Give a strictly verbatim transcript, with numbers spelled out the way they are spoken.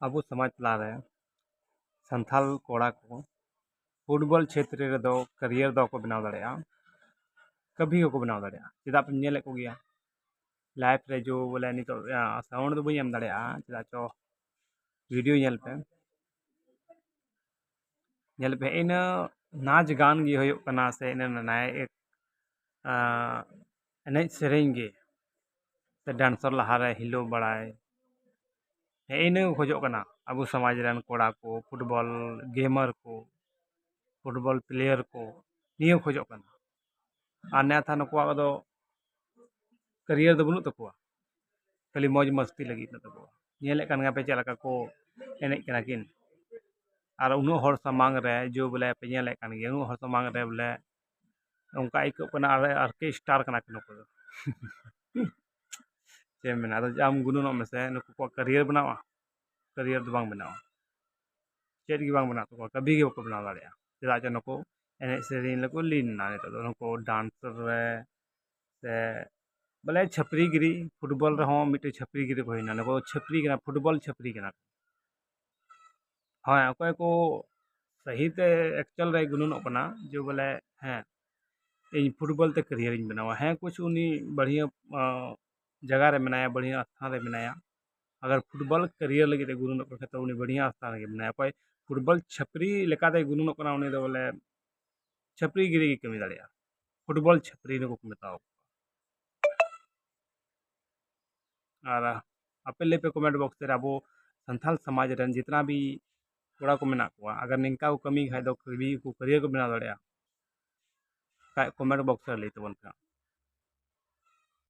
ᱟᱵᱚ ᱥᱚᱢᱟᱡᱽ ᱛᱟᱞᱟᱨᱮ ᱥᱟᱱᱛᱟᱞ ᱠᱚᱲᱟ ᱠᱚ ᱯᱷᱩᱴᱵᱚᱞ ᱪᱷᱮᱛᱨᱮ ᱨᱮᱫᱚ ᱠᱮᱨᱤᱭᱟᱨ ᱫᱚ ᱵᱟᱠᱚ ᱵᱮᱱᱟᱣ ᱫᱟᱲᱮᱭᱟᱜᱼᱟ, ᱠᱟᱹᱵᱷᱤ ᱦᱚᱸᱠᱚ ᱵᱮᱱᱟᱣ ᱫᱟᱲᱮᱭᱟᱜᱼᱟ᱾ ᱪᱮᱫᱟᱜ ᱯᱮ ᱧᱮᱞᱮᱫ ᱠᱚᱜᱮᱭᱟ ᱞᱟᱭᱤᱵᱷ ᱨᱮ, ᱡᱚ ᱵᱚᱞᱮ ᱱᱤᱛᱚᱜ ᱥᱟᱣᱩᱱᱰ ᱫᱚ ᱵᱟᱹᱧ ᱮᱢ ᱫᱟᱲᱮᱭᱟᱜᱼᱟ, ᱪᱮᱫᱟᱜ ᱪᱚ ᱵᱷᱤᱰᱤᱭᱳ ᱧᱮᱞ ᱯᱮ, ᱧᱮᱞ ᱯᱮ ᱤᱱᱟᱹ ᱱᱟᱪ ᱜᱟᱱ ᱜᱮ ᱦᱩᱭᱩᱜ ᱠᱟᱱᱟ, ᱥᱮ ᱤᱱᱟᱹ ᱱᱟᱭ ᱮᱱᱮᱡ ᱥᱮᱨᱮᱧ ᱜᱮ, ᱥᱮ ᱰᱟᱱᱥᱟᱨ ᱞᱟᱦᱟᱨᱮ ᱦᱤᱞᱟᱹᱣ ᱵᱟᱲᱟᱭ, ᱦᱮᱸ ᱤᱱᱟᱹ ᱠᱚ ᱠᱷᱚᱡᱚᱜ ᱠᱟᱱᱟ ᱟᱵᱚ ᱥᱚᱢᱟᱡᱽ ᱨᱮᱱ ᱠᱚᱲᱟ ᱠᱚ, ᱯᱷᱩᱴᱵᱚᱞ ᱜᱮᱢᱟᱨ ᱠᱚ, ᱯᱷᱩᱴᱵᱚᱞ ᱯᱞᱮᱭᱟᱨ ᱠᱚ, ᱱᱤᱭᱟᱹ ᱠᱚ ᱠᱷᱚᱡᱚᱜ ᱠᱟᱱᱟ᱾ ᱟᱨ ᱱᱮᱛᱟᱨ ᱱᱩᱠᱩᱣᱟᱜ ᱫᱚ ᱠᱮᱨᱤᱭᱟᱨ ᱫᱚ ᱵᱟᱹᱱᱩᱜ ᱛᱟᱠᱚᱣᱟ, ᱠᱷᱟᱹᱞᱤ ᱢᱚᱡᱽ ᱢᱟᱥᱛᱤ ᱞᱟᱹᱜᱤᱫ ᱢᱮᱱᱟᱜ ᱛᱟᱠᱚᱣᱟ᱾ ᱧᱮᱞᱮᱫ ᱠᱟᱱ ᱜᱮᱭᱟ ᱯᱮ ᱪᱮᱫ ᱞᱮᱠᱟ ᱠᱚ ᱮᱱᱮᱡ ᱠᱟᱱᱟ ᱠᱤᱱ, ᱟᱨ ᱩᱱᱟᱹᱜ ᱦᱚᱲ ᱥᱟᱢᱟᱝ ᱨᱮ ᱡᱚ ᱵᱚᱞᱮ ᱯᱮ ᱧᱮᱞᱮᱫ ᱠᱟᱱ ᱜᱮᱭᱟ, ᱩᱱᱟᱹᱜ ᱦᱚᱲ ᱥᱟᱢᱟᱝ ᱨᱮ ᱵᱚᱞᱮ ᱚᱱᱠᱟ ᱟᱹᱭᱠᱟᱹᱜ ᱠᱟᱱᱟ ᱟᱨ ᱟᱨᱠᱤ ᱥᱴᱟᱨ ᱠᱟᱱᱟ ᱠᱤᱱ ᱱᱩᱠᱩ ᱫᱚ᱾ ᱪᱮᱫ ᱮᱢ ᱢᱮᱱᱟ, ᱟᱫᱚ ᱟᱢ ᱜᱩᱱᱟᱹᱱᱚᱜ ᱢᱮᱥᱮ, ᱱᱩᱠᱩ ᱠᱚᱣᱟᱜ ᱠᱮᱨᱤᱭᱟᱨ ᱵᱮᱱᱟᱣᱟ? ᱠᱮᱨᱤᱭᱟᱨ ᱫᱚ ᱵᱟᱝ ᱵᱮᱱᱟᱣᱟ, ᱪᱮᱫ ᱜᱮ ᱵᱟᱝ ᱵᱮᱱᱟᱜ ᱛᱟᱠᱚᱣᱟ, ᱠᱟᱹᱵᱷᱤ ᱜᱮ ᱵᱟᱠᱚ ᱵᱮᱱᱟᱣ ᱫᱟᱲᱮᱭᱟᱜᱼᱟ᱾ ᱪᱮᱫᱟᱜ ᱪᱮ ᱱᱩᱠᱩ ᱮᱱᱮᱡ ᱥᱮᱨᱮᱧ ᱨᱮᱠᱚ ᱞᱤᱱ ᱮᱱᱟ, ᱱᱤᱛᱚᱜ ᱫᱚ ᱱᱩᱠᱩ ᱰᱟᱱᱥ ᱨᱮ ᱥᱮ ᱵᱚᱞᱮ ᱪᱷᱟᱹᱯᱨᱤ ᱜᱤᱨᱤ, ᱯᱷᱩᱴᱵᱚᱞ ᱨᱮᱦᱚᱸ ᱢᱤᱫᱴᱮᱡ ᱪᱷᱟᱹᱯᱨᱤ ᱜᱤᱨᱤ ᱠᱚ ᱦᱩᱭᱱᱟ, ᱱᱩᱠᱩ ᱫᱚ ᱪᱷᱟᱹᱯᱨᱤ ᱠᱟᱱᱟ, ᱯᱷᱩᱴᱵᱚᱞ ᱪᱷᱟᱹᱯᱨᱤ ᱠᱟᱱᱟ᱾ ᱦᱳᱭ, ᱚᱠᱚᱭ ᱠᱚ ᱥᱟᱹᱦᱤ ᱛᱮ ᱮᱠᱪᱩᱭᱟᱞ ᱨᱮ ᱜᱩᱱᱟᱹᱱᱚᱜ ᱠᱟᱱᱟ ᱡᱮ ᱵᱚᱞᱮ ᱦᱮᱸ ᱤᱧ ᱯᱷᱩᱴᱵᱚᱞ ᱛᱮ ᱠᱮᱨᱤᱭᱟᱨ ᱤᱧ ᱵᱮᱱᱟᱣᱟ, ᱦᱮᱸ ᱠᱩᱪ ᱩᱱᱤ ᱵᱟᱹᱲᱦᱤᱭᱟᱹ ᱡᱟᱭᱜᱟ ᱨᱮ ᱢᱮᱱᱟᱭᱟ, ᱵᱟᱹᱲᱦᱤᱭᱟᱹ ᱥᱛᱷᱟᱱ ᱨᱮ ᱢᱮᱱᱟᱭᱟ, ᱟᱜᱟᱨ ᱯᱷᱩᱴᱵᱚᱞ ᱠᱮᱨᱤᱭᱟᱨ ᱞᱟᱹᱜᱤᱫ ᱮ ᱜᱩᱱᱟᱹᱱᱚᱜ ᱠᱟᱱ ᱠᱷᱟᱡ ᱛᱚ ᱩᱱᱤ ᱵᱟᱹᱲᱦᱤᱭᱟᱹ ᱥᱛᱷᱟᱱ ᱨᱮᱜᱮ ᱢᱮᱱᱟᱭᱟ᱾ ᱚᱠᱚᱭ ᱯᱷᱩᱴᱵᱚᱞ ᱪᱷᱟᱹᱯᱨᱤ ᱞᱮᱠᱟᱛᱮ ᱜᱩᱱᱟᱹᱱᱚᱜ ᱠᱟᱱᱟ ᱩᱱᱤ ᱫᱚ ᱵᱚᱞᱮ ᱪᱷᱟᱹᱯᱨᱤ ᱜᱤᱨᱤ ᱜᱮ ᱠᱟᱹᱢᱤ ᱫᱟᱲᱮᱭᱟᱜᱼᱟ, ᱯᱷᱩᱴᱵᱚᱞ ᱪᱷᱟᱹᱯᱨᱤ ᱱᱩᱠᱩ ᱠᱚ ᱢᱮᱛᱟᱣ ᱠᱚᱣᱟ᱾ ᱟᱨ ᱟᱯᱮ ᱞᱟᱹᱭ ᱯᱮ ᱠᱚᱢᱮᱱᱴ ᱵᱚᱠᱥ ᱨᱮ, ᱟᱵᱚ ᱥᱟᱱᱛᱟᱞ ᱥᱚᱢᱟᱡᱽ ᱨᱮᱱ ᱡᱤᱛᱱᱟ ᱵᱷᱤ ᱠᱚᱲᱟ ᱠᱚ ᱢᱮᱱᱟᱜ ᱠᱚᱣᱟ, ᱟᱜᱟᱨ ᱱᱤᱝᱠᱟ ᱠᱚ ᱠᱟᱹᱢᱤ ᱠᱷᱟᱡ ᱫᱚ ᱠᱟᱹᱢᱤ ᱠᱚ ᱠᱮᱨᱤᱭᱟᱨ ᱠᱚ ᱵᱮᱱᱟᱣ ᱫᱟᱲᱮᱭᱟᱜᱼᱟ? ᱠᱷᱟᱡ ᱠᱚᱢᱮᱱᱴ ᱵᱚᱠᱥ ᱨᱮ ᱞᱟᱹᱭ ᱛᱟᱵᱚᱱ ᱯᱮ ᱦᱟᱸᱜ᱾